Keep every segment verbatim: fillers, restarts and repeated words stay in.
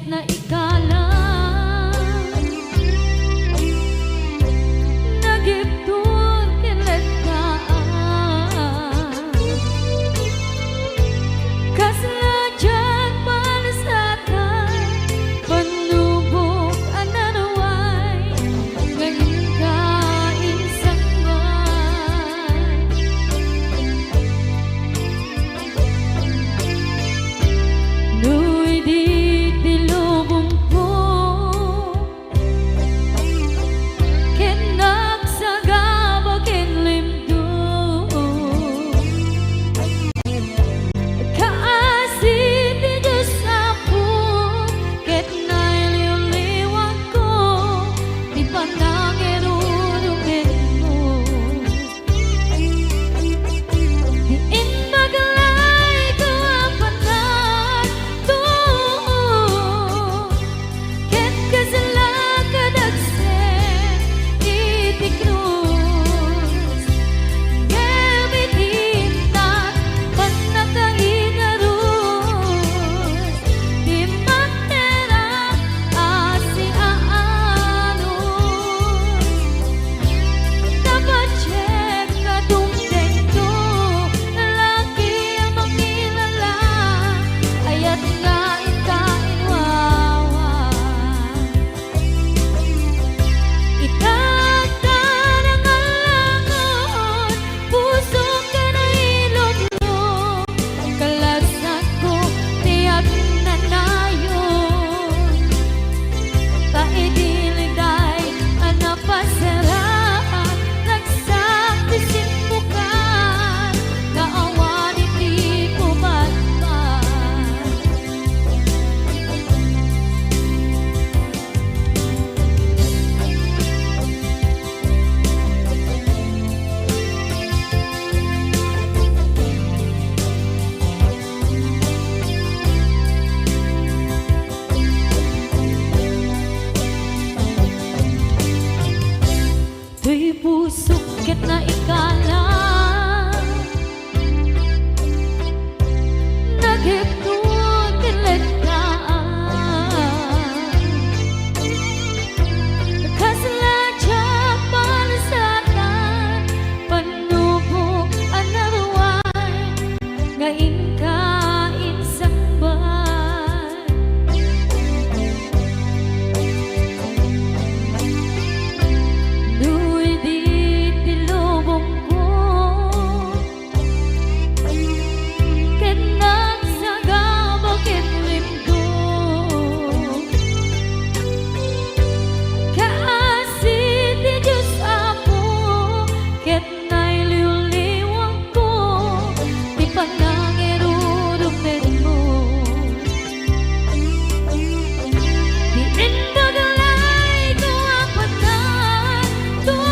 naikala, nagibtur ken lettaan. Kasla diak pansatan, pannubok a naruay, nga inka insangbaay. No idi ti lubongko ken nagsagaba ken limdum, kaasi ti Dios Apo ket nailiwliwangko ti panangirurumenmo. Ti imbag layto a panagtuo, ket kasla kadagsen iti krus. Ngem iti innak pannakaigarus, ti makterak a siaanus. Napadiek a dumtengto, laki a mangilala, ayat nga inka inwawa. Itatang a langon, pusok a nailublog, kalasakko ti agnanayon. Ta idi liday a napasaraan, ragsak ti simbukan, nga awan iti pumatpat. Toy pusok ket naikala, nagibtur ken lettaan. Kasla diak pansatan, pannubok a naruay, nga inka insangbaay. No idi ti lubongko ket nagsagaba ken limdum, kaasi ti Dios Apo ket nailiwliwangko ti panangirurumenmo. Ti imbag layto a panagtuo,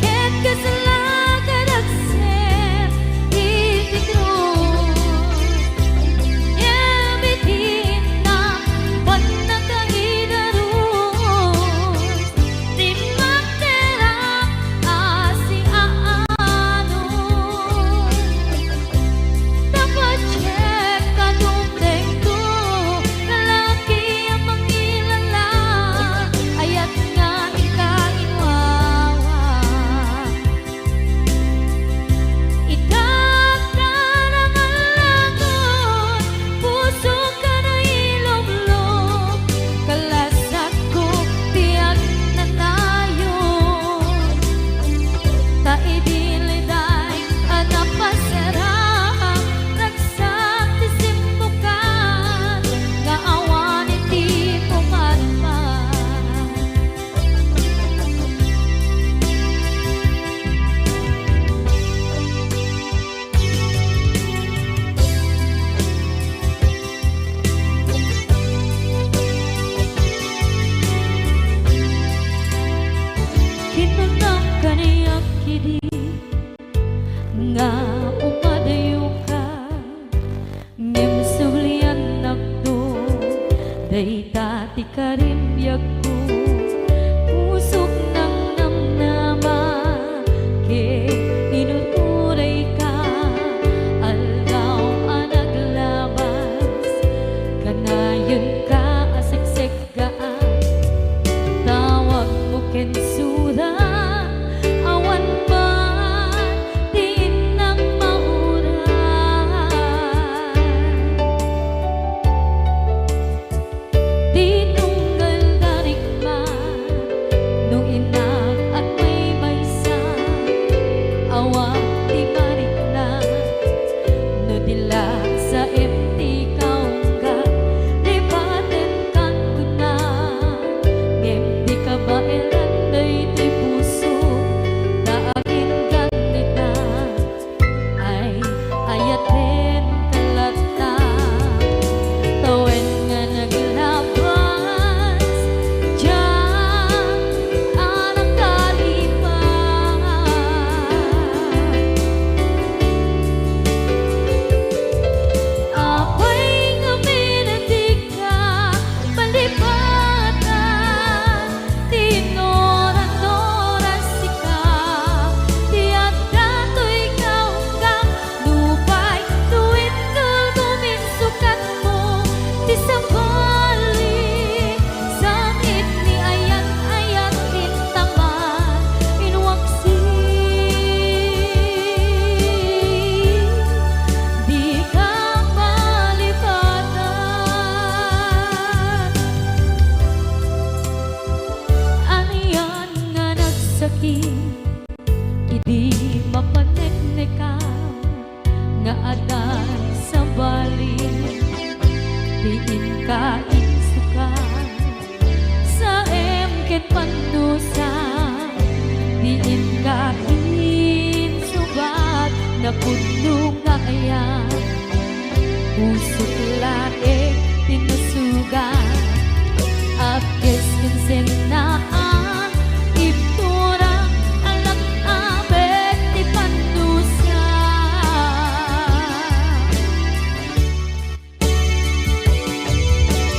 ket kasla kadagsen iti krus. Ngem iti innak pannakaigarus, ti makterak a siaanus. Napadiek a dumtengto, laki a mangilala, ayat nga inka inwawa. Itatang a langon, pusok a nailublog, kalasakko ti agnanayon. Ta idi liday a napasaraan, ragsak ti simbukan, nga awan iti pumatpat. Kinunam kaniak idi nga umadayoka, ngem subliannakto, dayta ti karimbiagko. Pusok nangnamnama ket inuturayka, aldaw a naglabas, Adda sabali, diin ka insukat. Saem ken pannusa, diin ka insubat. Napudno nga ayat, pusok laeng ti nasugat. Apkes ken sennaan, ibtura, alak-abet ti pannusa.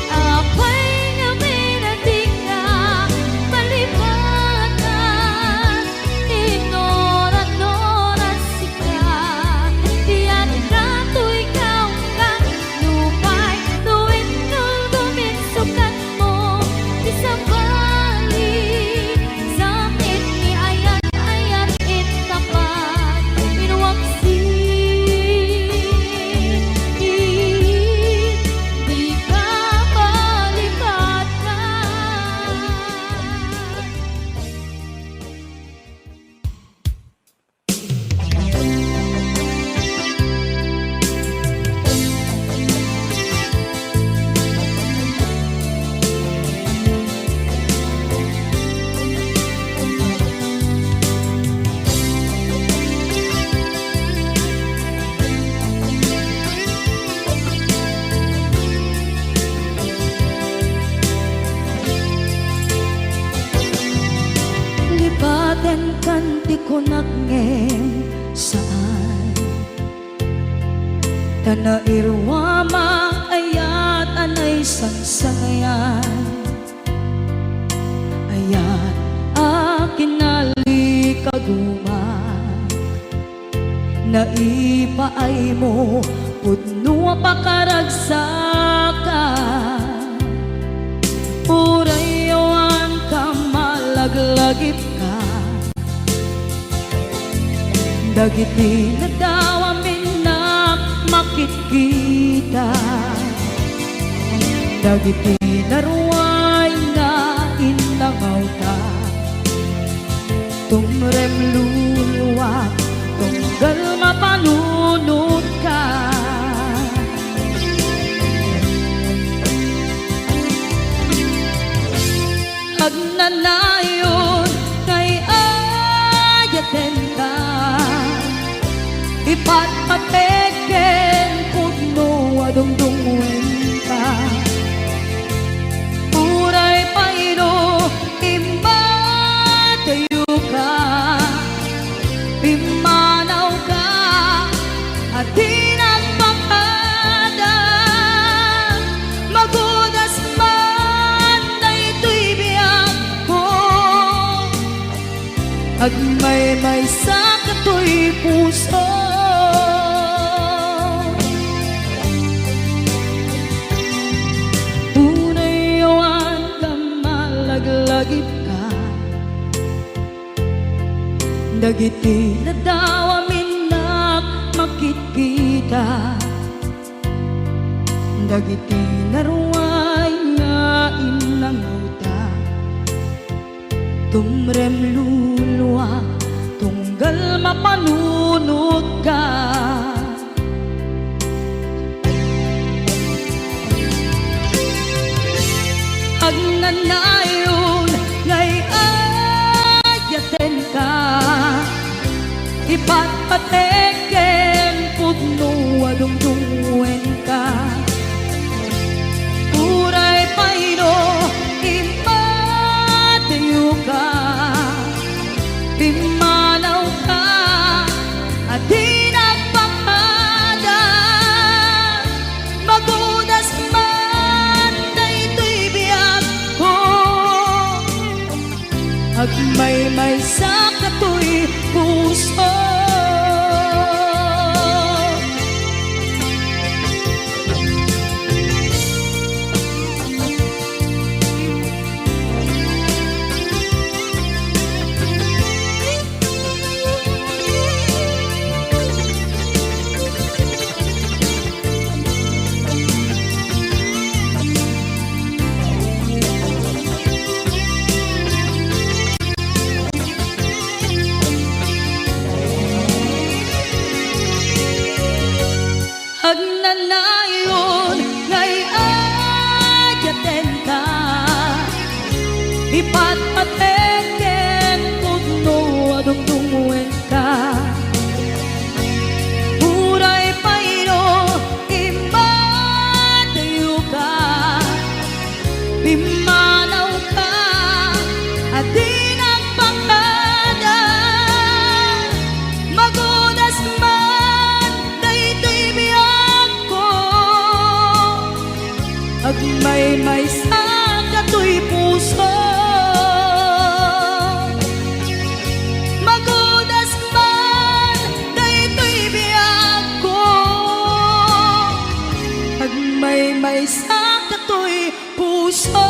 Apay ngamin a dika malipatan? Inuran-uran sika, diak datoy kaunggan. Nupay no wenno duminsukat mo, ti sabali, sakit ni ayat-ayat, intapat, inwaksit, di ka malipatan. Lipatenkan ti kunak ngem saan. Ta nairuam a ayat a naisangsangayan. Ayat a kinalikaguma. Naipaaymo pudno a pakaragsaka. Uray awan ka, malaglagipka. Dagiti nadawam innak makitkita. Dagiti naruay nga innangawta. Tumrem luluak, tunggal mapanunotka. Agnanayon nga ay-ayatenka, ipatpatek ken pudno a dungdungngoenka. Uray pay no immadayoka, pimmanawka, a di nagpakada. Magudas man daytoy biagko, agmaymaysa katoy puso. Uray awan ka, malaglagipka. Dagiti nadawam innak makitkita. Dagiti naruay nga innangawta. Tumrem luluak, tunggal mapanunotka. Agnanayon nga ay-ayatenka, ipatpatek ken pudno a dungdungngoenka. Uray pay no immadayoka, pimmanawka, a di nagpakada. Magudas man daytoy biagko, agmaymaysa katoy puso. Maymaysa katoy puso. Magudas man daytoy biagko. Agmaymaysa katoy puso.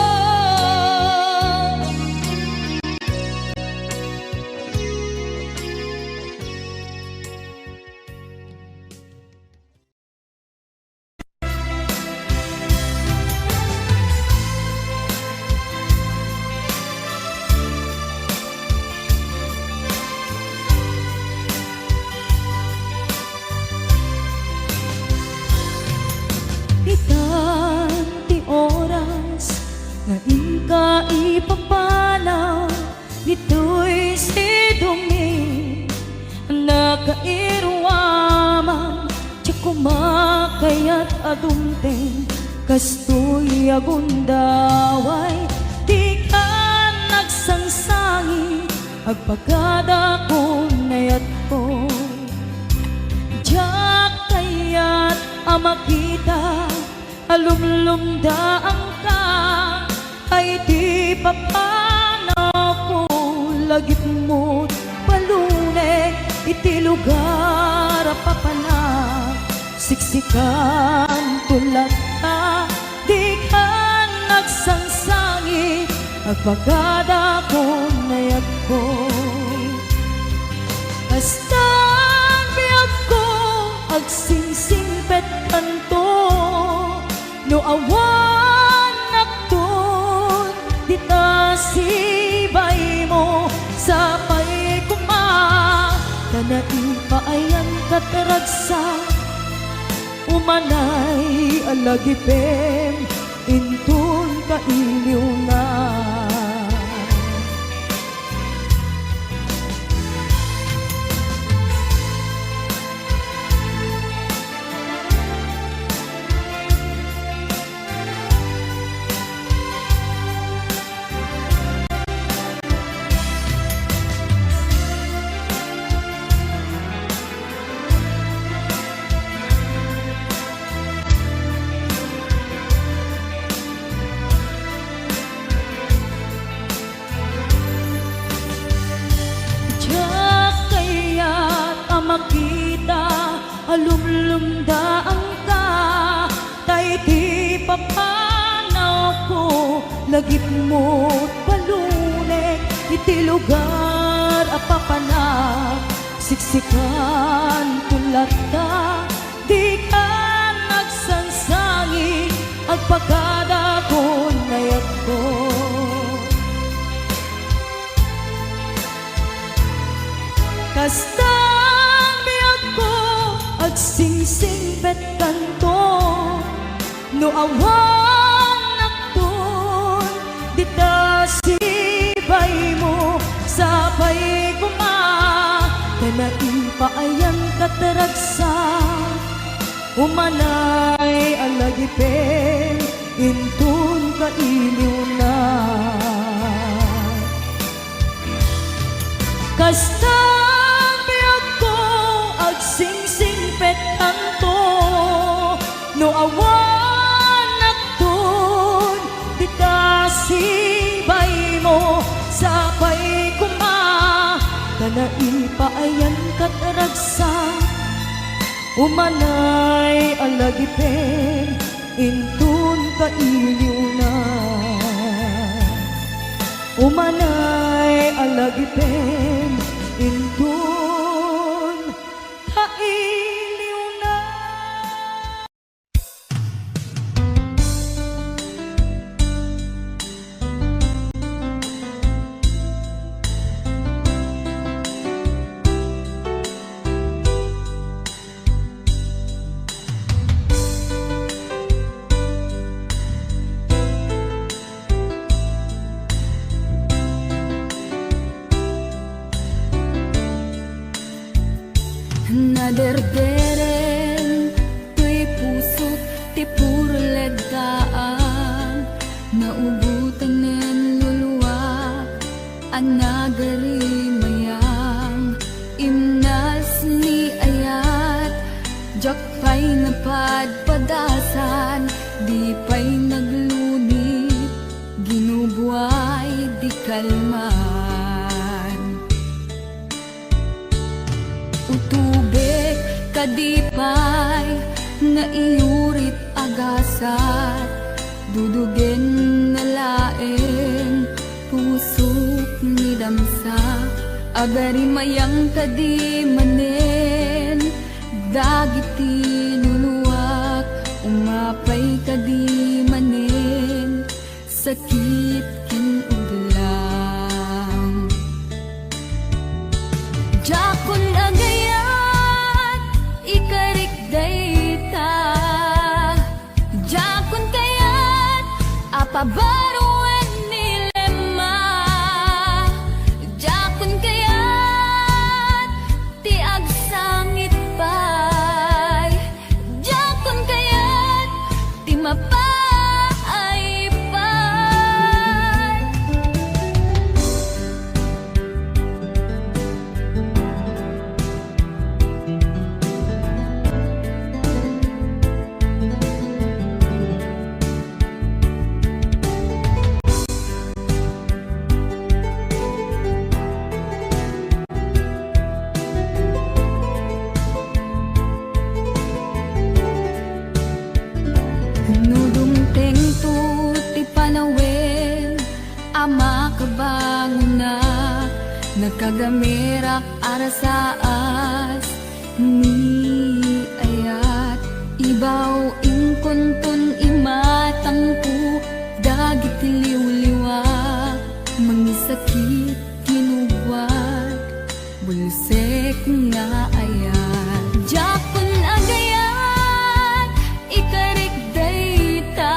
Itan ti oras nga inka ipapanaw ditoy sidongngin, nakairuaman, diak koma kayat a dumteng kastoy a gundaway. Dikan agsangsangi, agpagadakon ayatko. Diak kayat a makita a lumlumdaanka, ay ti papanawko, lagipmo't palunek iti lugar a papanak. Siksikanto latta, dikan agsangsangi, agpagadakon ayatko. Kastan biagko, agsingsingpetkanto, no awan nakton dita sibaymo, sapay koma ta naipaayankat ragsak. Umanay a lagipem inton kailiwna. Diak kayat a makita a lumlumdaanka, ta iti papanawko, lagipmo't palunek iti lugar a papanak. Siksikanto latta, dikan agsangsangi, agpagadakon ayatko. Kastan biagko, agsingsingpetkanto, no awan nakton dita sibaymo, sapay koma ta naipaayankat ragsak. Umanay a lagipem inton kailiwna. Kastan biagko, agsingsingpetkanto, no awan nakton dita sibaymo, sapay koma ta naipaayankat ragsak. Umanay a lagipem inton kailiwna. Umanay a lagipem inton kailiwna. Naderdereng toy pusok ti purlegtaang, naubotanen luluak a nagarimayang. Imnas ni ayat, diak pay napadpadasan, di pay nagluni Way di kalman. Utubek kadi pay nga iyurit a gasat, dudugen na laeng pusok ni damsa. Agarimayang kadi manen dagiti luluak, umapay kadi manen sakit ken udlam. Diakon agayat, ikarik dayta. Diakon kayat a pabaruen ni Lemma. Diakon kayat ti agsangit pay. Diakon kayat ti mapaaypay. No dumtengto ti panawen a makabangonak, nakagamerak a rasaas ni ayat. Ibaw inkonton imatangko dagiti liwliwa, mangisakit kinugwat, bulsek nga ayat. Diakon agayat, ikarik dayta.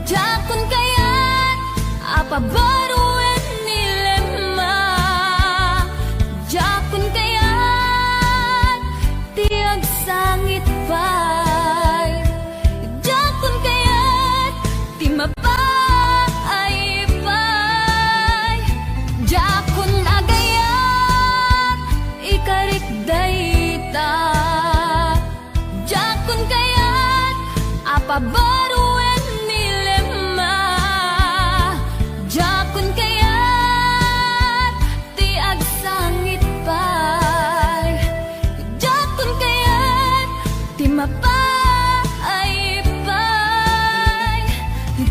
Diakon kayat a pabaruen ni Lemma. Diakon kayat ti agsangit pay. Diakon kayat ti mapaaypay. Diakon agayat, ikarik dayta. Diakon kayat a pabaruen ni Lemma. Diakon kayat ti agsangit pay. Diakon kayat ti mapaaypay.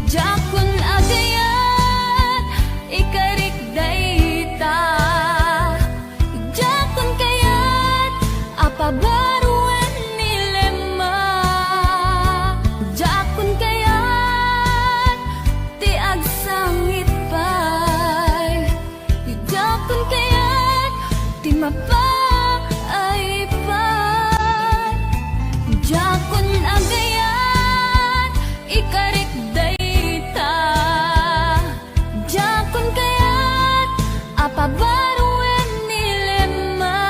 Diakon agayat, ikarik dayta. Diakon kayat a pabaruen ni Lemma. Diakon kayat ti agsangit pay. Diakon kayat ti mapaaypay. Diakon agayat, ikarik dayta. Diakon kayat a pabaruen ni Lemma.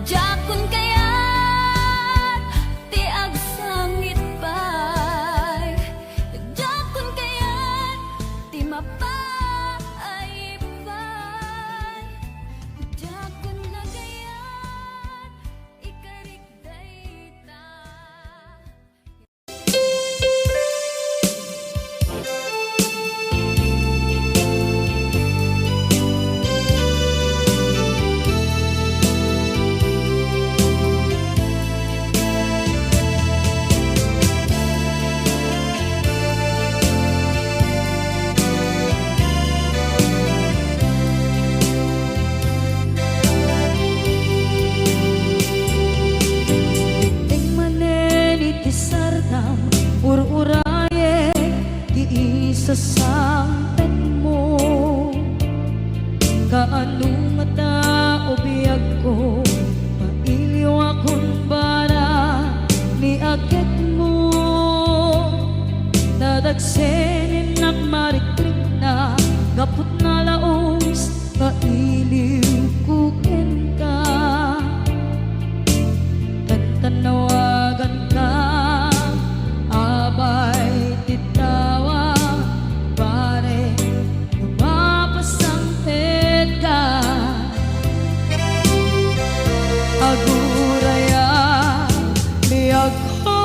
Diakon kayat ti agsangit pay. Diakon kayat ti mapaaypay. Diakon agayat, ikarik dayta. Immay manen iti sarnam, ur-urayek ti isasangpetmo. Kaano ngata, o biagko, mailiwakon bara ni aketmo. Nadagsen innak marikrikna, gapu ta nalaus nga iliwko kenka. Tantannawaganka, abay ti tawa, barek no mapasangpetka. Agurayam, biagko,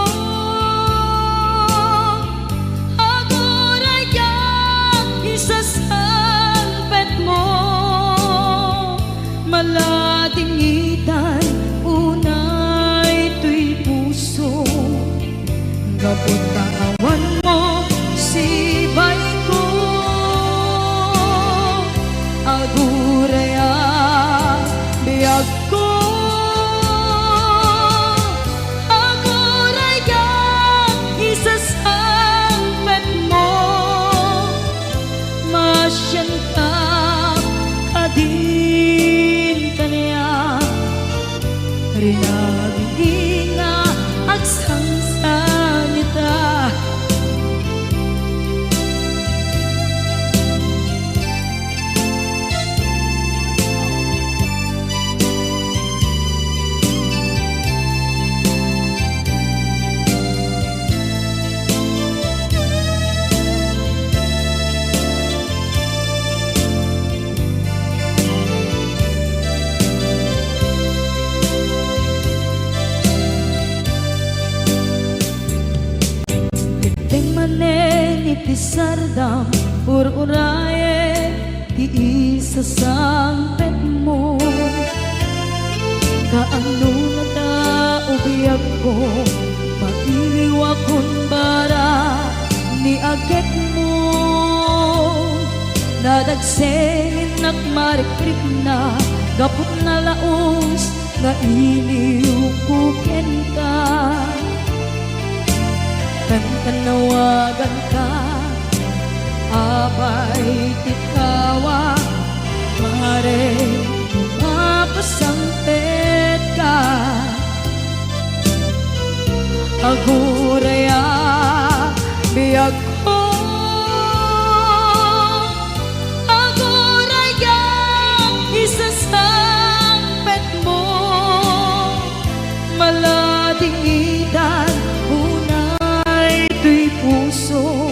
aguray Amin nga agsangsangita. Ketdi manen iti sardam, ur-urayen ti isasangpetmo. Kaano nata, o biagko, mailiwakon bara ni agekmo? Nadagsennak marikrikna gapu ta nalaus nga iliwko kenka. Kankanawaganka, Apay ti tawag, Mare, mapasangpetka. Agurayak, biagko, agurayak, isasangpetmo. Maladingitan unay toy puso,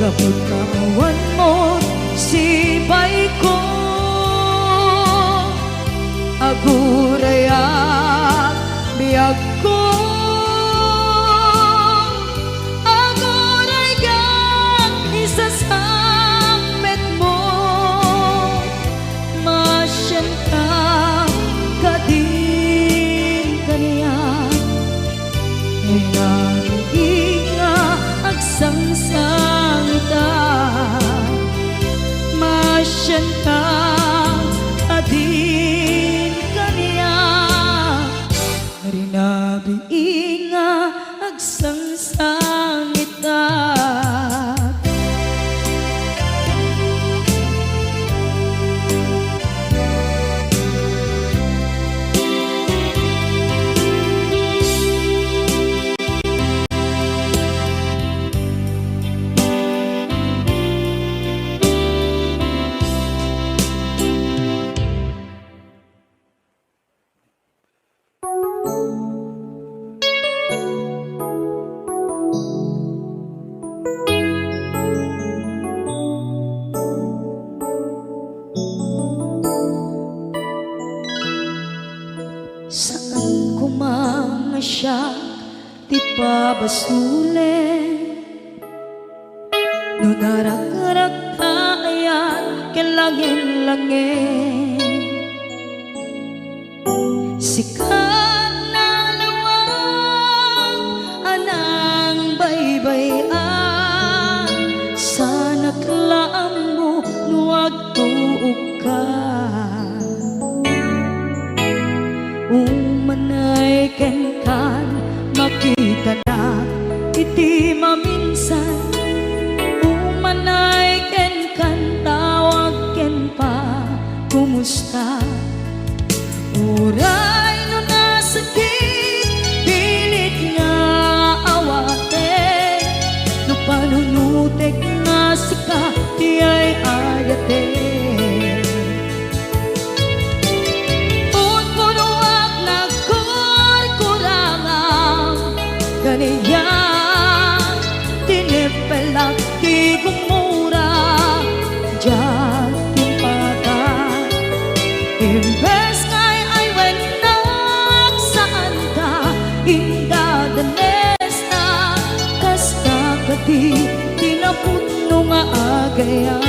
gapu ta awan mo sipayko. Agurayak, biagko, agurayak, isasangpetmo. Masianka kadin kaniak, rinami nga agsangsangita. Masianka kadin kaniak, rinami nga agsangsangita. Saan koma nga siak ti pabasolen. No narakrak ta ayan ken langin-langin, sika naliwag a nangbaybay-an, saanak la ammo no agtuokka. Umanay kenkan, makitanak iti maminsan. Umanay kenkan, tawag ken pa, kumusta? Uray no nasakit, pilit nga awatek, no panunutek nga sika ti ay-ayatek. Unpunoak nagkurkurangam, kaniak tinipelak ti gumura, diak timpatak. Imbes nga ay-aywennak, saanka indadanesna, kasta kadi ti napudno nga agayam.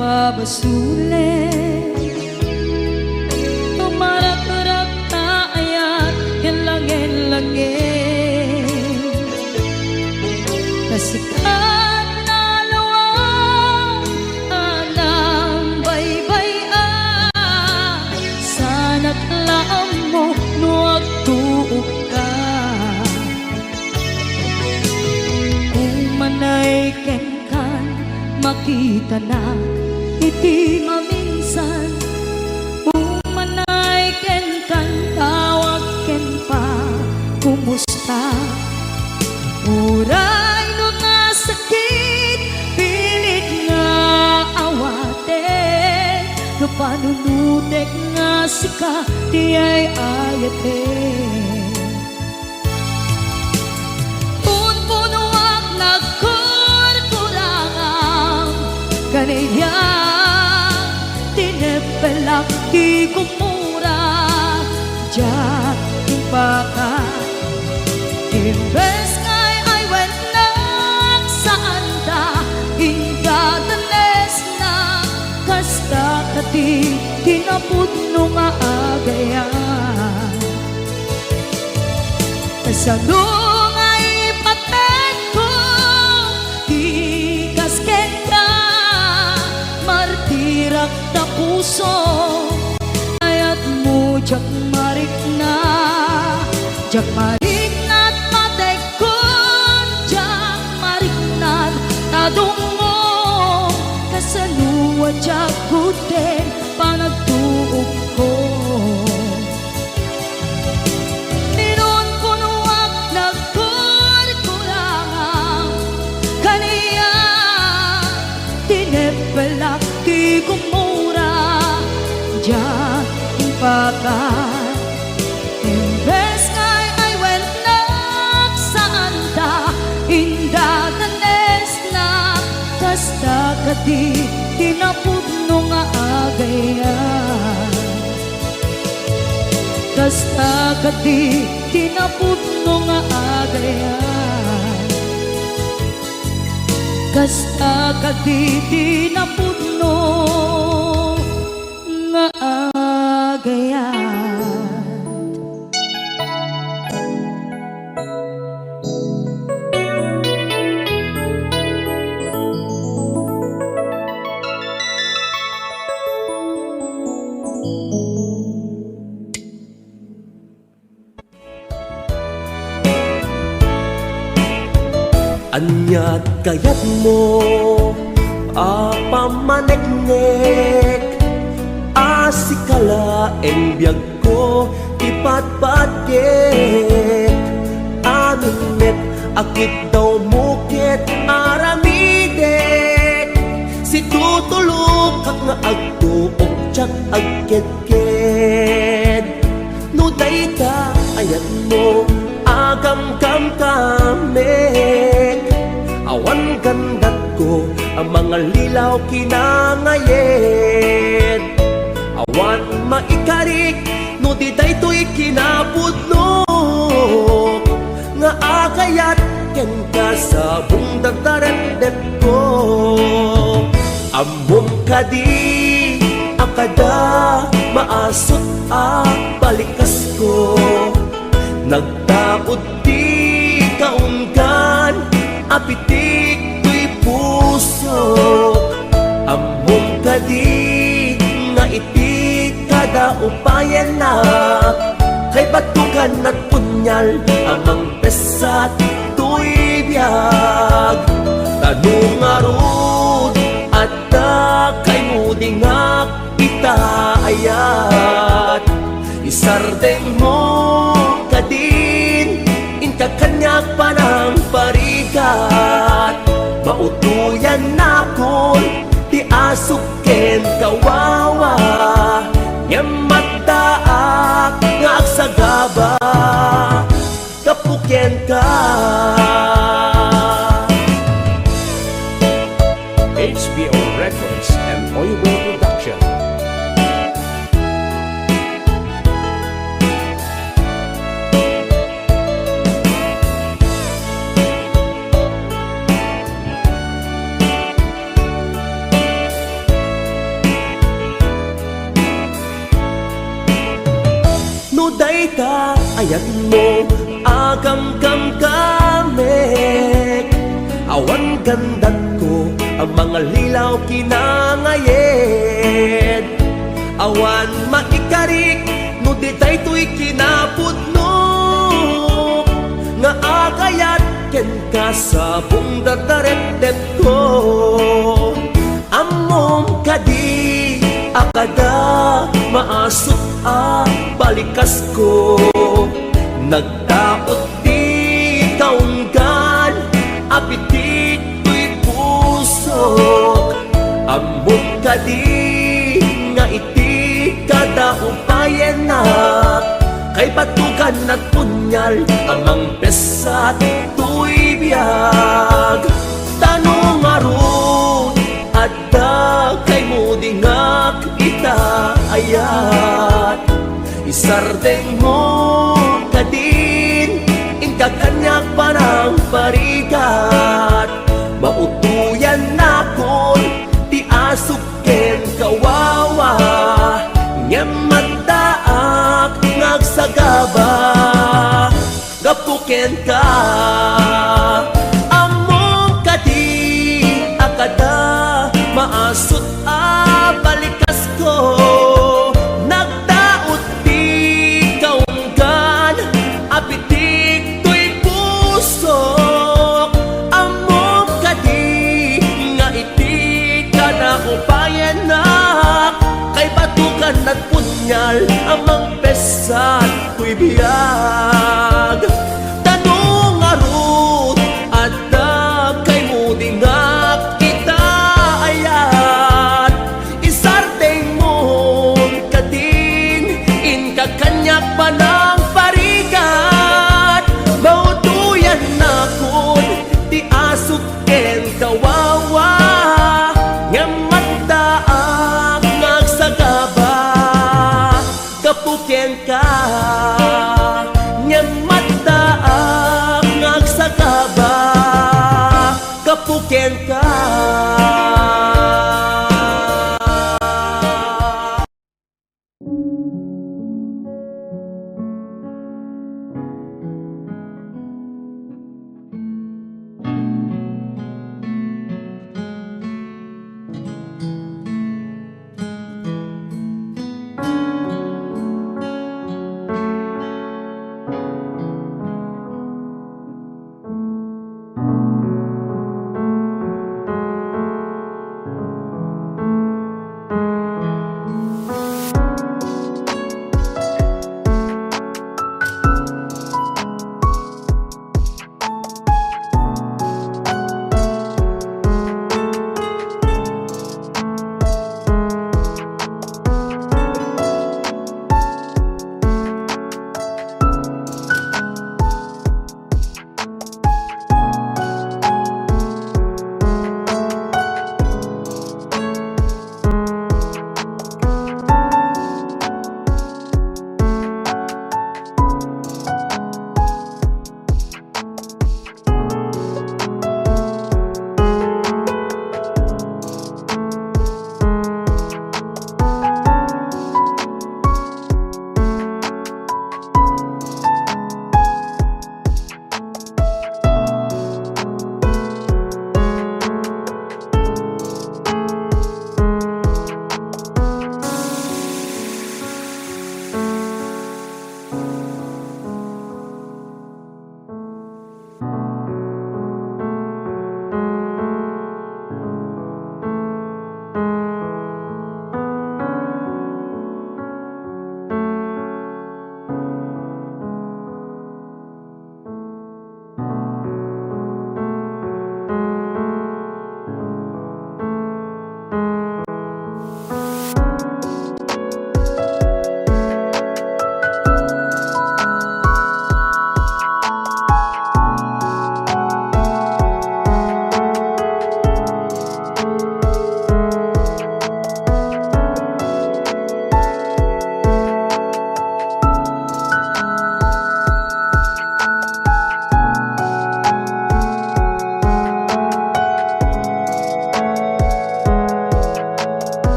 Pabasulek, tumarakrak ta ayat ken langen-langen. Kasikat na lawag a nangbaybay-a, sanak la ammo no agtuokka. Umanay kenkan, makitanak iti maminsan. Umanay kenkan, tawag ken pa, kumusta? Uray no nasakit, pilit nga awaten, no panunotek nga sika ti ay-ayaten. Punpunoak nagkurkurangam, kaniak, tineppelak ti gumura, diak impaka. Imbes nga ay-ayatennak, saanda indadanesna, kasta kadi ti napudno nga agayat. Kasano nga ipatedko ti kas kenka, martirak ta puso, ayatmo diak marikna, diak marikna ta tekkon, diak marikna ta dumngom, kasano a diak gudden panagtuokko. Ninunkunoak nagkurkurangam, kaniak, tineppelak ti gumura, diak impaka. Imbes nga ay-ayatennak, saanda indadanesna, kasta kadi ti napudno nga agayat. Kasta kadi ti napudno nga agayat. Kasta kadi ti napudno nga agayat. Ania ti kayatmo a pammaneknek a sika laeng biagko ti patpatgek? Amin met a kiddawmo ket aramidek. Situtulokak nga agtuok, diak agkedked. No dayta ayatmo a gamgamgamek, awan gandatko a mangallilaw kinangayet. Awan maikarik no di daytoy kinapudno nga agayat kenka, sabong dardarendetko. Ammom kadi a kada maasut a balikasko, nagtaud ti kaunggan a pitik toy pusok. Ammom kadi nga iti kada upayenna, kay batugan nagpunyal a mangpessat toy biag. Ta no ngarud adda kaimudingak ita ayat, isardengmo kadin inka kaniak panangparigat. Mautoyannakon ti asuk ken kawawa, ngem addaak nga agsagaba gapu kenka. H B O Records and Oiway Production. Dayta ayatmo a kamkamkamek, awan gandatko a mangallilaw kinangayed. Awan maikarik no di daytoy kinapudno nga agayat kenka sa bungdardarepdepko. Ammom kadi a kada maasut a balikasko, nagdaut ti kaunggan a pitik toy pusok. Ammom kadi nga iti kada upayennak, kaibatokan a punyal a mangpessat toy biag. Ta no ngarud, adda kaymo di ngak ita ayat. Isardengmo kadin, inka kaniak panangparigat. Mautoyannakon ti asuk ken kawawa, ngem addaak nga agsagaba gapu kenka. Ammom kadi a kada maasut a balikasko, nagdaut ti kaunggan a pitik toy pusok. Ammom kadi nga iti kada upayennak, kaibatokan a punyal a mangpessat toy biag. Ta no ngarud, adda kaymo di ngak ita ayat. Isardengmon kadin, inka kaniak panangparigat. Mautoyannakon ti asuk ken kawawa, ngem addaak nga agsagaba gapu kenka. Ngem addaak nga agsagaba gapu kenka.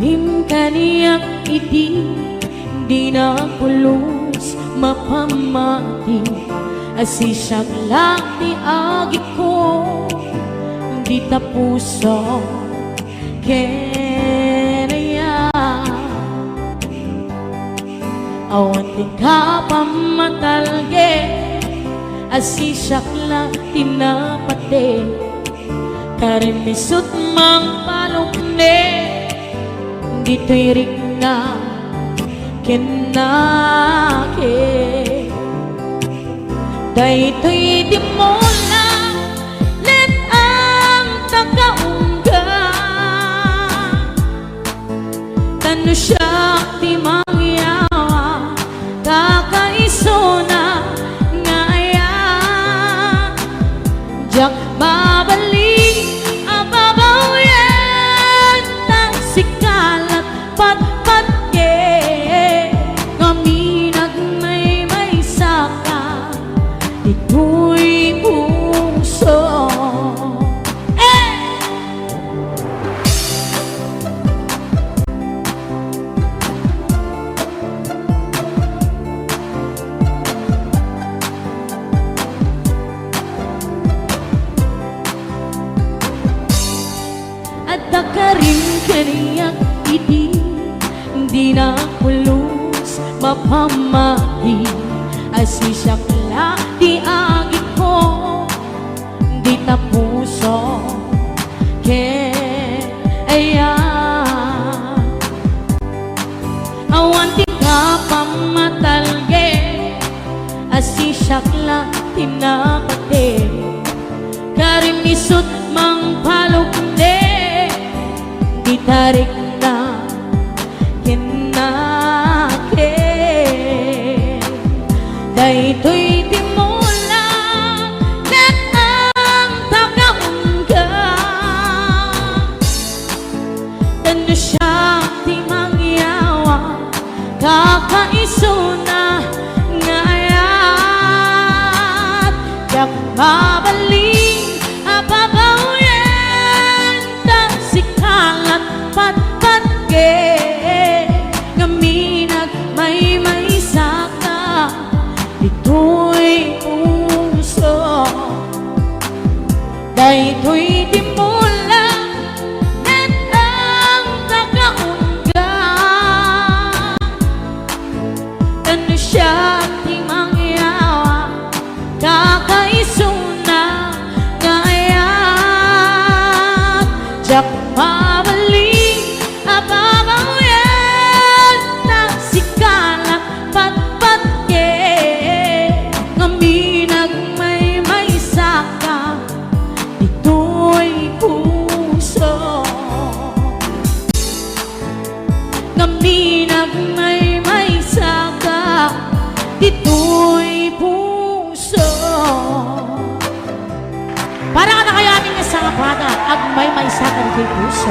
Dim kaniak idi, dina pulos mapammati, a siak la ti agikko, di tapuso kenaya. Awan ti kapammatalge, a siak la ti napate. Karimmisut mangpalukne, ditoy rikna ken nake. Daytoy ti mula ket ang takaungga. Tano siak ti mangyawa, kakaisuna nga ayan. Diak mabalin a babawian, ta sika lat patpatge, ngamin agmaymaysaka ditoy puso. Eh! Adda karim kaniak idi, dina pulos mapammati, a siak la ti agikko, di tapuso kenaya. Awan ti kapammatalge, a siak la ti napate. Karimmisut mangpalukne, ditoy rikna ken nake. Daytoy ti mula ket ang takaungga. Tano siak ti mangyawa, kakaisuna nga ayat. Diak mabalin a babawian, ta sika lat patpatge, ngamin agmaymaysaka ditoy puso. Daytoy ti mula ket ang takaungga. Tano siak ti mangyawa, kakaisuna nga ayat. Diak mabalin a babawian, ta sika lat patpatge, ngamin agmaymaysaka ditoy puso. Ngamin agmaymaysaka ditoy puso. Para kadakayo amin nga sangapada, agmaymaysaka ditoy puso.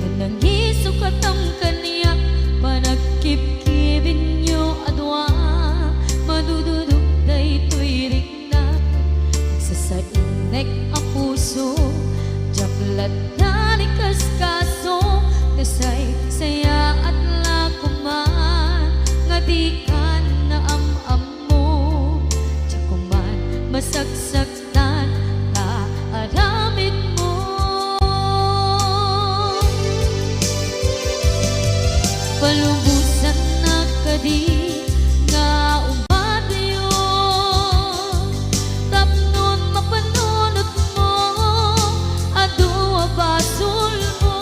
Nangisukattam kaniak, panagkibkibinyo a dua. Madududok daytoy riknak, sasainnek a puso. Diak lattan ikaskaso, nasaysayaat la koman nga dikan naam-ammo. Diak koman masaksak tan ta aramidmo. Palubosannak kadi nga umadayo, tapnon mapanunotmo, adu a basolmo.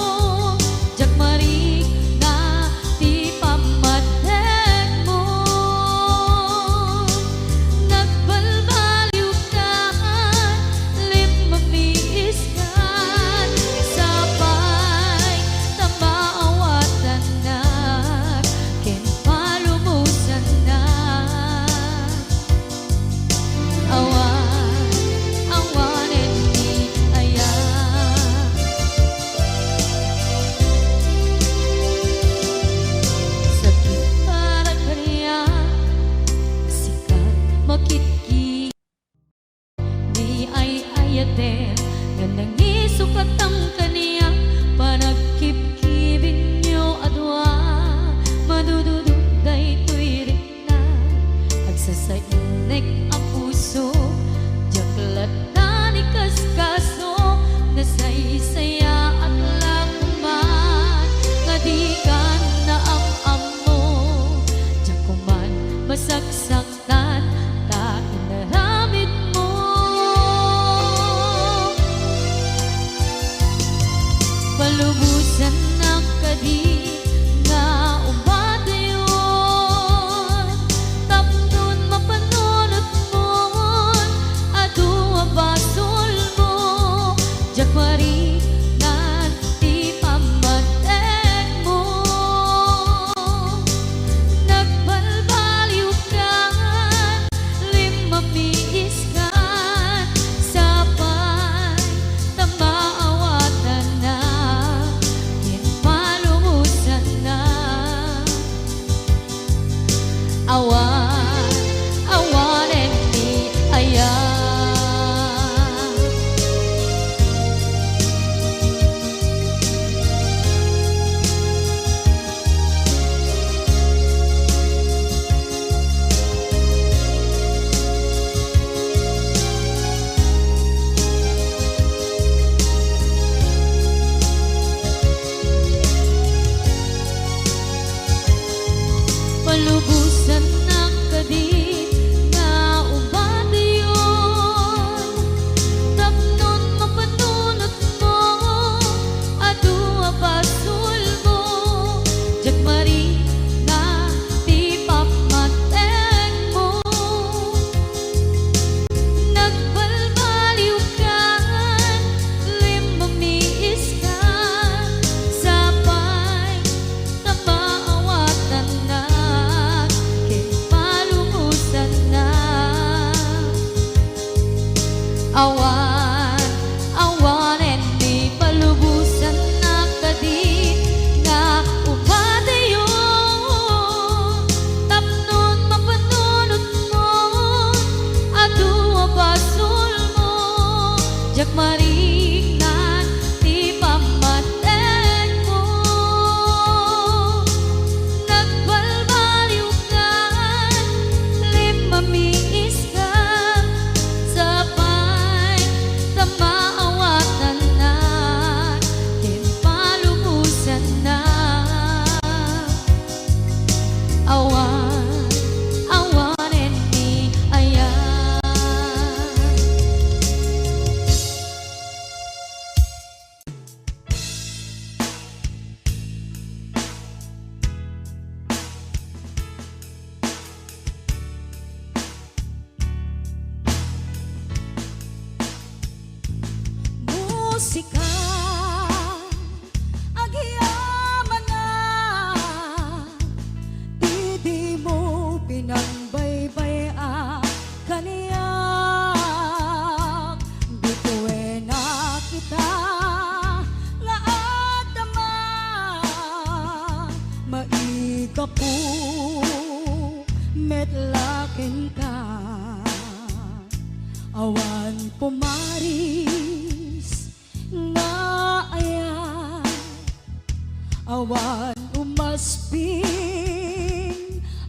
Awan umasping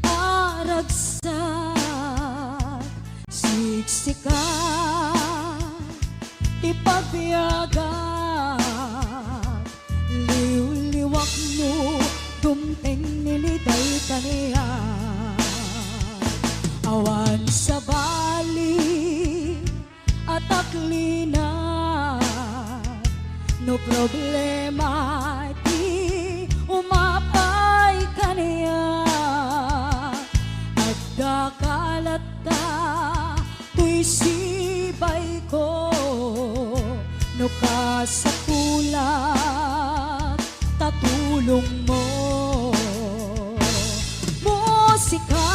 a ragsak, siksika ti pagbiagak, liwliwak no dumteng ni Liday kaniak. Awan sabali a taklinak, no problema ti umapay kaniak. Adda ka latta toy sibayko, no kasapulak ta tulongmo. Musika,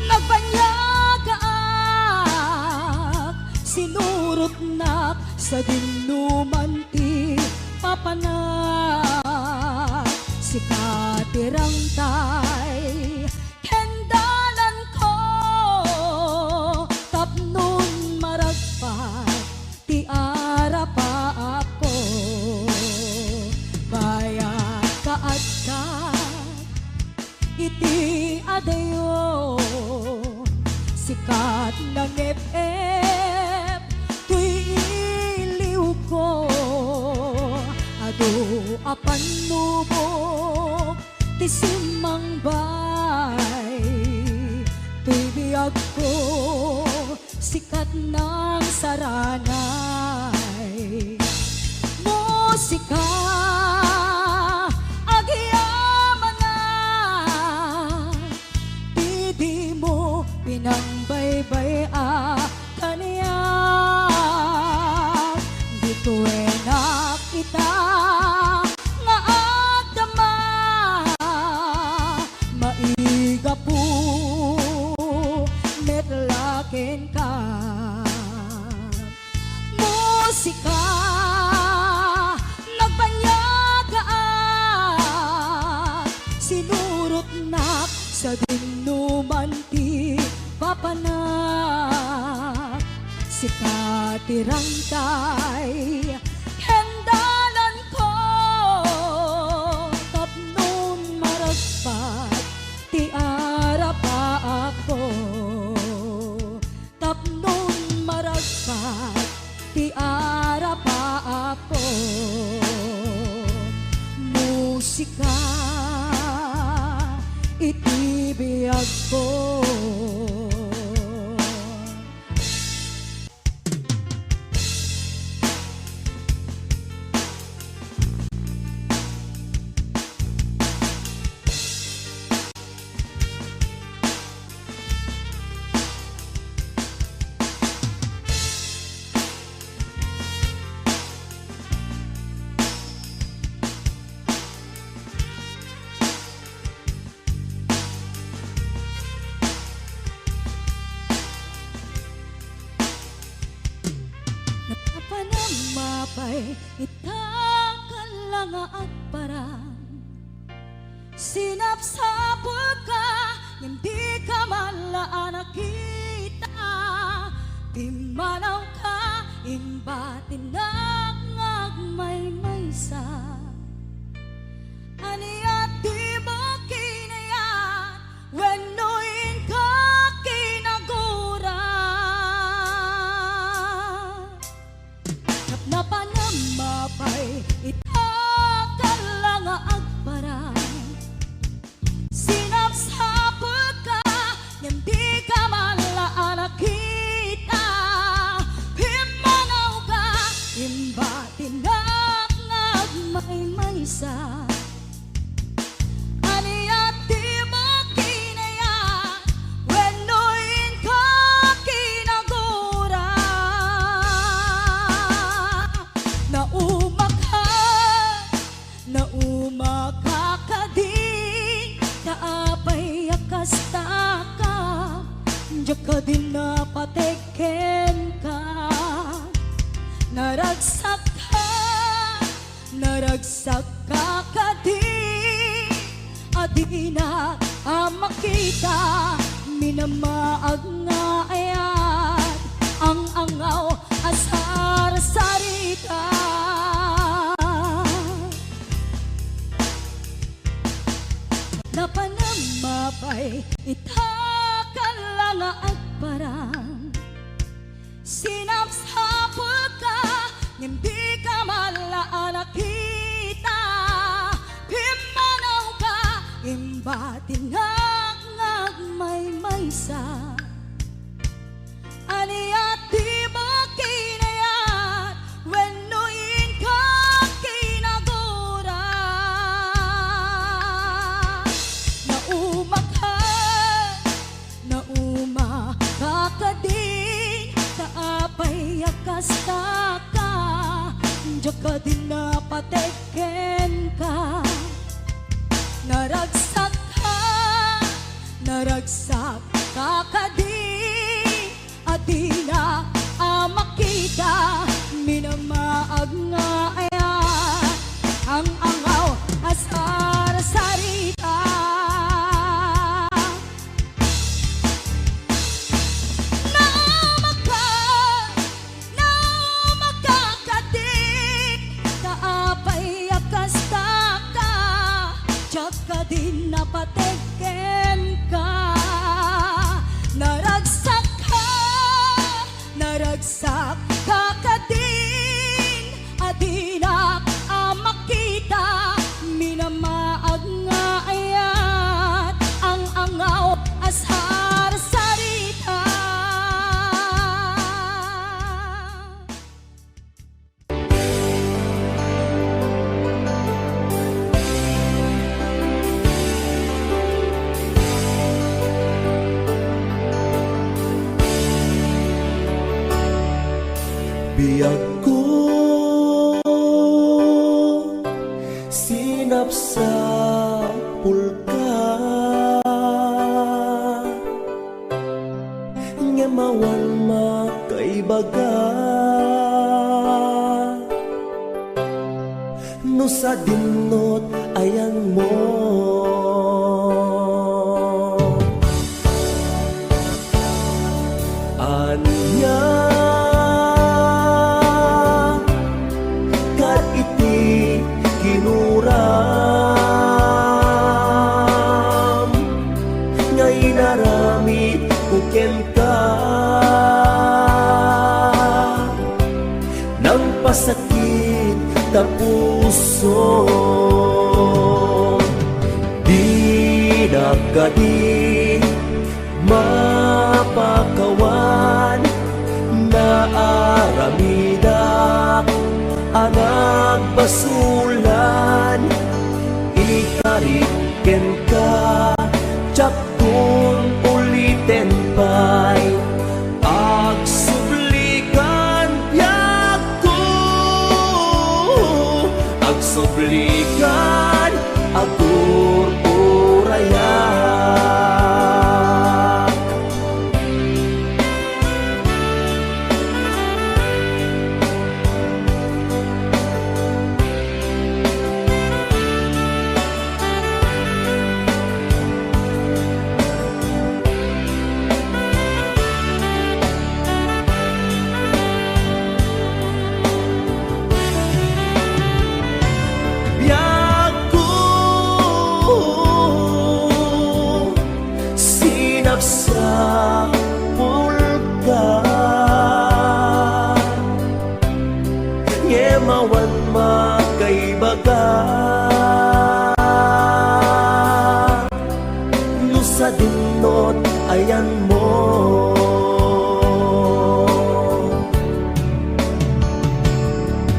nagbaniagaak, sinurotnak sadinoman ti papanak. Sika ti rangtay ken dalanko, tapnon maragpat ti arapaapko. Bayat kaaddak iti adayo, sikat nangep-ep toy iliwko. Adu a pannubok ti simmangbay toy biagko, sikat nang saranay. Musika, agyamanak, ti dimo pinangbaybay-a kaniak. Ditoenak ita nga agdama, maigapu met la kenka. Musika, nagbaniagaak, sinurotnak sadinoman ti papanak. Sika ti rangtay ken dalanko, tapnon maragpat ti arapaapko. Tapnon maragpat ti arapaapko. Musika iti biagko. Napapanam mapay ita kalla nga agparang. Sinapsapulka, ngem dika man la a nakita. Pimmanawka, imbatinak nga agmaymaysa. Ania dimo kinayat wenno inka kinagura? Napnapanam mapay ita kalla nga agparang. Sinapsapulka, ngem dika man la a nakita. Pimmanawka, imbatinak nga agmaymaysa. Ania dimo kinayat wenno inka kinagura? Naumaka, naumaka kadi, ta apay a kastaka, diak kadi napateg kenka. Naragsakka, naragsakka kadi, a dinak a makita, minamaag nga ayat, ang-angaw a sarsarita. Ita ka la nga agparang, sinapsapulka, ngem dika man la a nakita. Pimmanawka, ngem batinak nga agmaymaysa. Ania ti makinayat wenno inka kinagura? Naumakan, naumakan kadin, ta apay a kasta ka, diak kadin napateg kenka. Naragsak ka, naragsak ka kadin, a dina a makita, minamaag nga aya, ang-angaw a sarsarita. Naamaka, naamaka kadin, ta apay a kasta ka, diak kadin napateg kenka. Naragsak ka, naragsak ka kadin, a dinak a makita, minamaag nga ayat, ang-angaw a sarsarita. Biagko, sinapsapulka, ngem awan makaibaga. No sadinno't ayanmo, ania ket iti kinuram nga inaramidko kenka? Nangpasakit ta puso, dinak kadi mapakawan. Naaramidak a nagbasolan, ikarik kenka, diakton uliten pay. Agsublikan, biagko, agsublikan, agur-urayak. Biagko, sinapsapulka, ngem awan makaibaga. No sadinno't ayanmo,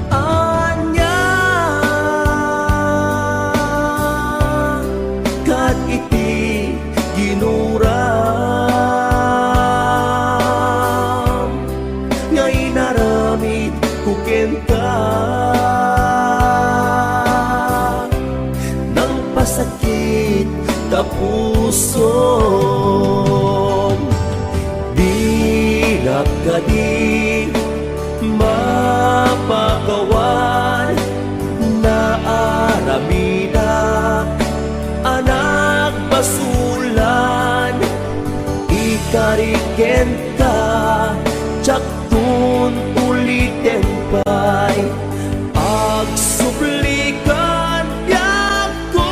ania ket iti ginuram nga inaramidko kenka? Nangpasakit ta pusom, dinak kadi mapakawan. Naaramidak a nagbasolan, ikarik kenka, diakton uliten pay. Agsublikan, biagko,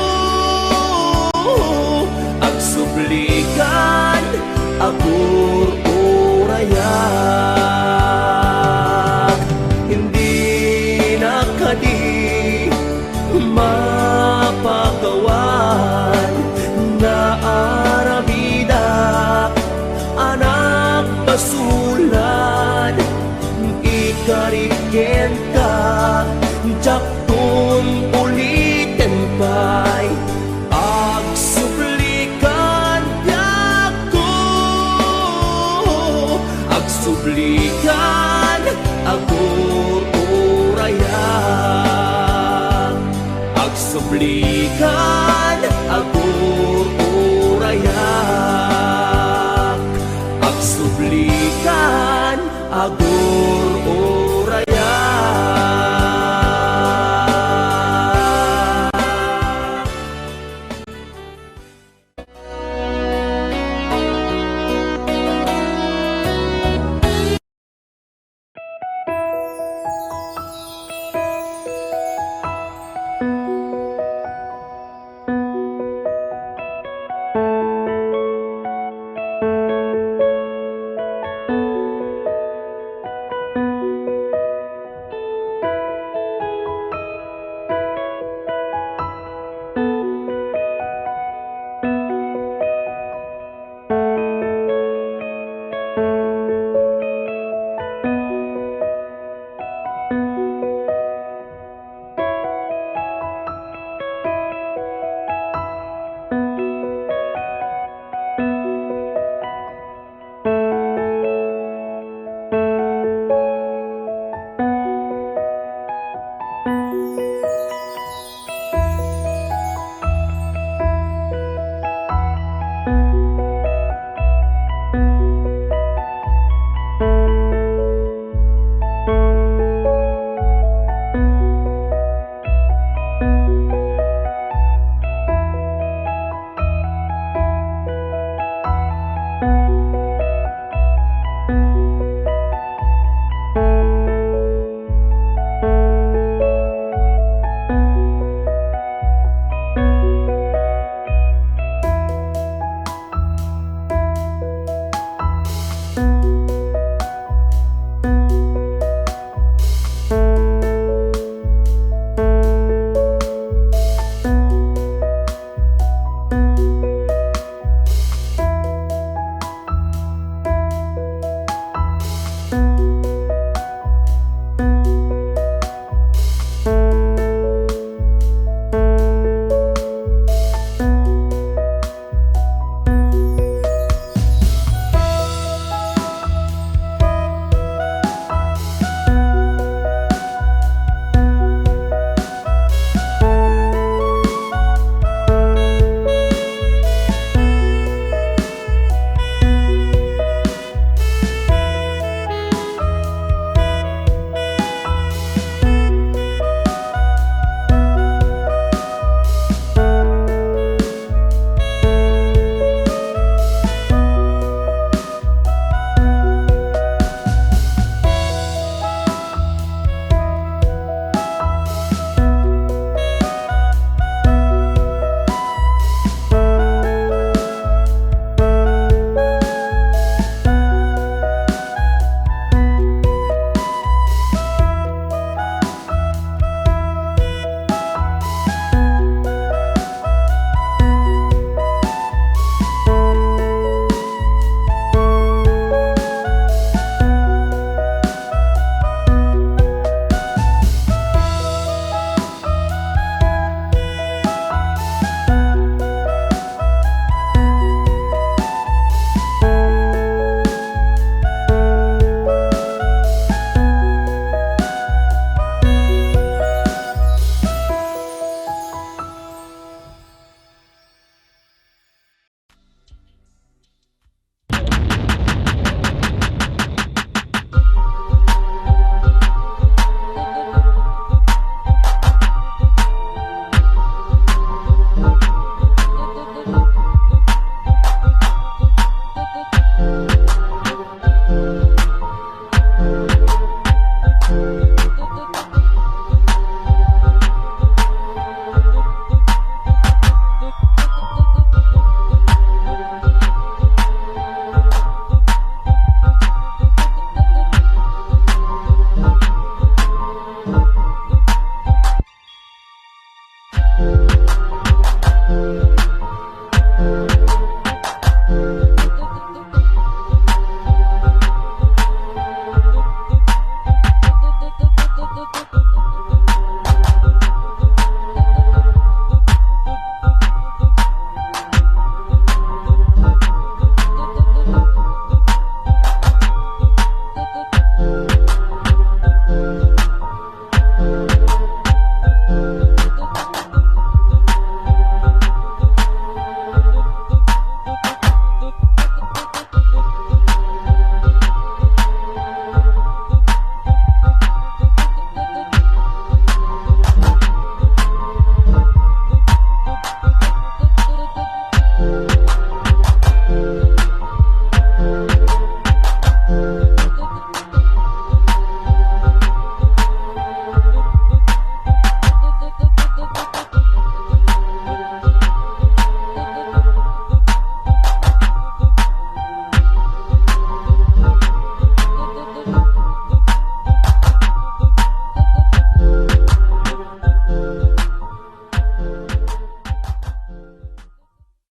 agsublikan. Agsubli kan agur-urayak. Agsubli kan agur-urayak.